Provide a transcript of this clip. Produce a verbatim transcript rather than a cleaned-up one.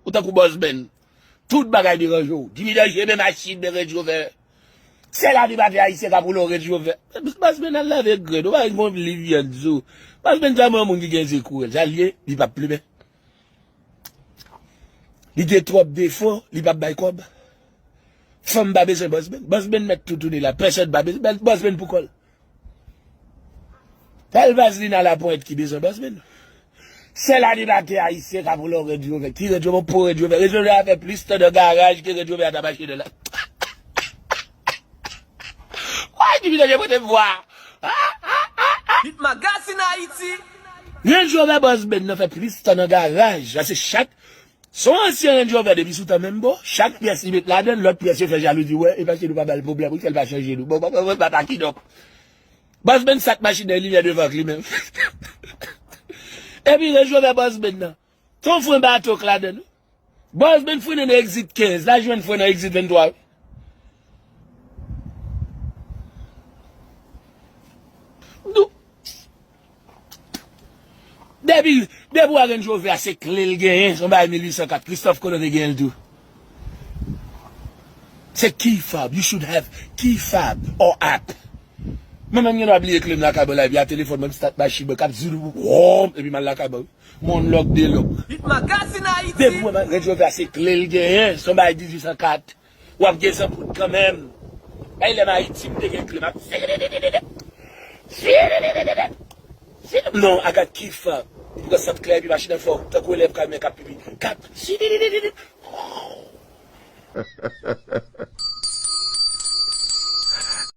Ou tankou Boss Ben. Tout bagay deranje w. Dividanje, men machin, men Range Rover. Sèl animatè ayisyen k ap woule yon Range Rover. Boss Ben al lave grenn. Ou pa gen yon liv yèt zo. Boss Ben sa mwen moun ki gen ze kourèl. Sa l ye, li p ap plimen. Li gen twòp defo, li p ap bay kòb. Fanm pa bezwen Boss Ben. Boss Ben mèt toutouni la. Pèsonn pa bezwen Boss Ben pou kò l. Sèl vazlin a laponyèt ki bezwen Boss Ben. Sèl animatè ayisyen k ap woule yon Range Rover. Ki Range Rover? Po Range Rover. Range Rover a fè plis tan nan garaj ke Range Rover a t ap mache nan la. Woy, Dividanje pote vwa. Hit Magazine Haïti. Range Rover Boss Ben nan fè plis tan nan garaj. Sa se chak Se yon ansyen Range Rover depi sou tan menm bò, chak pyès li met ladan l, lòt pyès yo fè jalouzi, wè, e paske nou pa ba l pwoblèm, wi, fè l pa chanje nou. Bon, bon, bon, bon, papa kidòk. Boss Ben sak machin nan, limyè devan ak li menm. Epi Range Rover Boss Ben nan. Se yon fren bato k ladan l, wi. Boss Ben frennen nan egzit kenz, l al jwenn fren nan egzit venntwa, wi. Nou, Depi, depi w a Range Rover a, se kle l genyen, se yon bagay mil uit san kat, Christophe Colomb te genyen l tou. Se key fob, you should have key fob or app. Mwen menm gen dwa bliye kle m lakay mwen la, epi a telefòn mwen, m start machin mwen, k ap zoulou, wòm, epi m al lakay mwen. Mon lòk de lòk. Hit Magazine Haïti. Depi w wè Range Rover a, se kle l genyen, se yon bagay dizuit san kat. W ap gen zanpoud kanmenm. Bay lè m Ayiti, m te gen kle, m ap. Non, I got key fob. Li pran sant klè epi machin nan fè w tankou elèv kamyon k ap pipi. K ap.